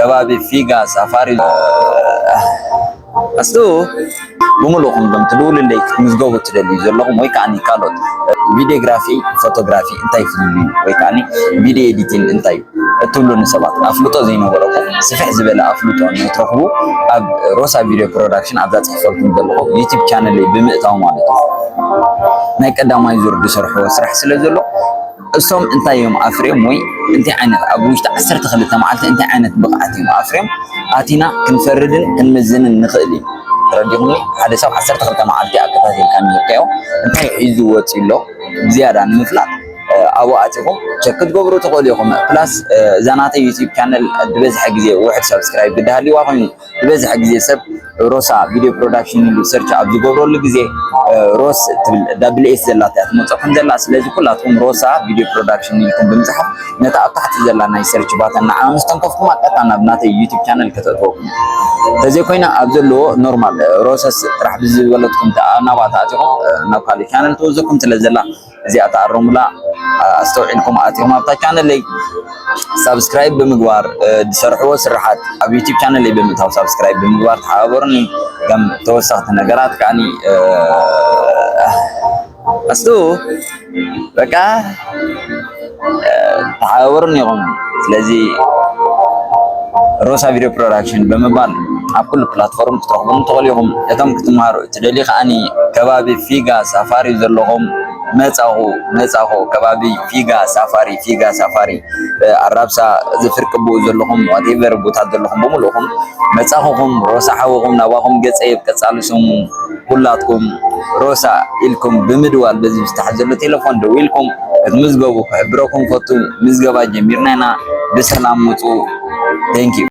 ከባቢ ፊጋ ሳፋሪ ኣስቱ ብምልኡኹም ዶም ትድውልለይ ክትምዝገቡ ትደልዩ ዘለኹም ወይ ከዓ ካልኦት ቪዲዮግራፊ፣ ፎቶግራፊ እንታይ ፍልልዩ ወይ ከዓ ቪዲዮ ኤዲቲንግ እንታይ እዩ እትብሉኒ ሰባት ኣፍልጦ ዘይነበረኩም ስፍሕ ዝበለ ኣፍልጦ ንክትረኽቡ ኣብ ሮሳ ቪዲዮ ፕሮዳክሽን ኣብዛ ፅሕፈልኩም ዘለኹም ዩቲብ ቻነለይ ብምእታው ማለት እዩ። ናይ ቀዳማይ ዙር ዝሰርሕዎ ስራሕ ስለ ዘሎ እሶም እንታይ እዮም ኣፍርዮም ወይ እንታይ ዓይነት ኣብ ውሽጢ ዓሰርተ ክልተ መዓልቲ እንታይ ዓይነት ብቕዓት እዮም ኣፍርዮም ኣቲና ክንፈርድን ክንምዝንን ንኽእል እዩ። ተረዲኹምኒ? ሓደ ሰብ ዓሰርተ ክልተ መዓልቲ ኣከታቲልካ ምህርካዮ እንታይ ሒዙ ወፂኡ ኣሎ ዝያዳ ንምፍላጥ ኣብኡ ኣቲኹም ቸክ ክትገብሩ ትኽእሉ ኢኹም። ፕላስ እዛ ናተይ ዩቲብ ቻነል ዝበዝሐ ግዜ ውሕድ ሳብስክራይብ ግዲ ሃልይዋ ኮይኑ ዝበዝሐ ግዜ ሰብ ሮሳ ቪድዮ ፕሮዳክሽን ኢሉ ሰርች ኣብ ዝገብረሉ ግዜ ሮስ ትብል ዳብል ኤስ ዘላታ እያ ትመፀኩም ዘላ። ስለዚ ኩላትኩም ሮሳ ቪድዮ ፕሮዳክሽን ኢልኩም ብምፅሓፍ ነታ ኣብ ታሕቲ ዘላ ናይ ሰርች ባተን ንዓ ምስ ተንከፍኩማ ቀጥታ ናብ ናተይ ዩቲብ ቻነል ከተእትወኩም። ተዘይኮይና ኣብ ዘለዎ ኖርማል ሮሰስ ጥራሕ ብዝበለትኩም ናባታ ኣቲኹም ናብ ካልእ ቻነል ትወዘኩም ስለ ዘላ እዚኣ ተኣረሙላ፣ ኣስተውዒልኩም ኣቲኹም ኣብታ ቻነለይ ሳብስክራይብ ብምግባር ዝሰርሕዎ ስራሓት ኣብ ዩቲብ ቻነለይ ብምእታው ሳብስክራይብ ብምግባር ተሓባበሩኒ። ከም ተወሰኽቲ ነገራት ከዓኒ ኣስቱ በቃ ተሓባበሩኒ ኢኹም። ስለዚ ሮሳ ቪድዮ ፕሮዳክሽን ብምባል ኣብ ኩሉ ፕላትፎርም ክትረኽቡኒ ትኽእሉ ኢኹም። እቶም ክትመሃሩ እትደልዩ ከዓኒ ከባቢ ፊጋ ሳፋሪ ዘለኹም መጻኹ መጻኹ ከባቢ ፊጋ ሳፋሪ ፊጋ ሳፋሪ ኣራብሳ ዝፍርቂ ብኡ ዘለኹም ዋቴቨር ቦታት ዘለኹም ብምልእኹም መጻኹኹም ሮሳ ሓውኹም ናባኹም ገጸ የብ ቀጻሊ ሰሙን ኩላትኩም ሮሳ ኢልኩም ብምድዋል በዚ ብዝተሓዘሉ ቴሌፎን ደዊልኩም ክትምዝገቡ ክሕብረኩም ፈቱ። ምዝገባ ጀሚርና ኢና። ብሰላም ምጹ። Thank you።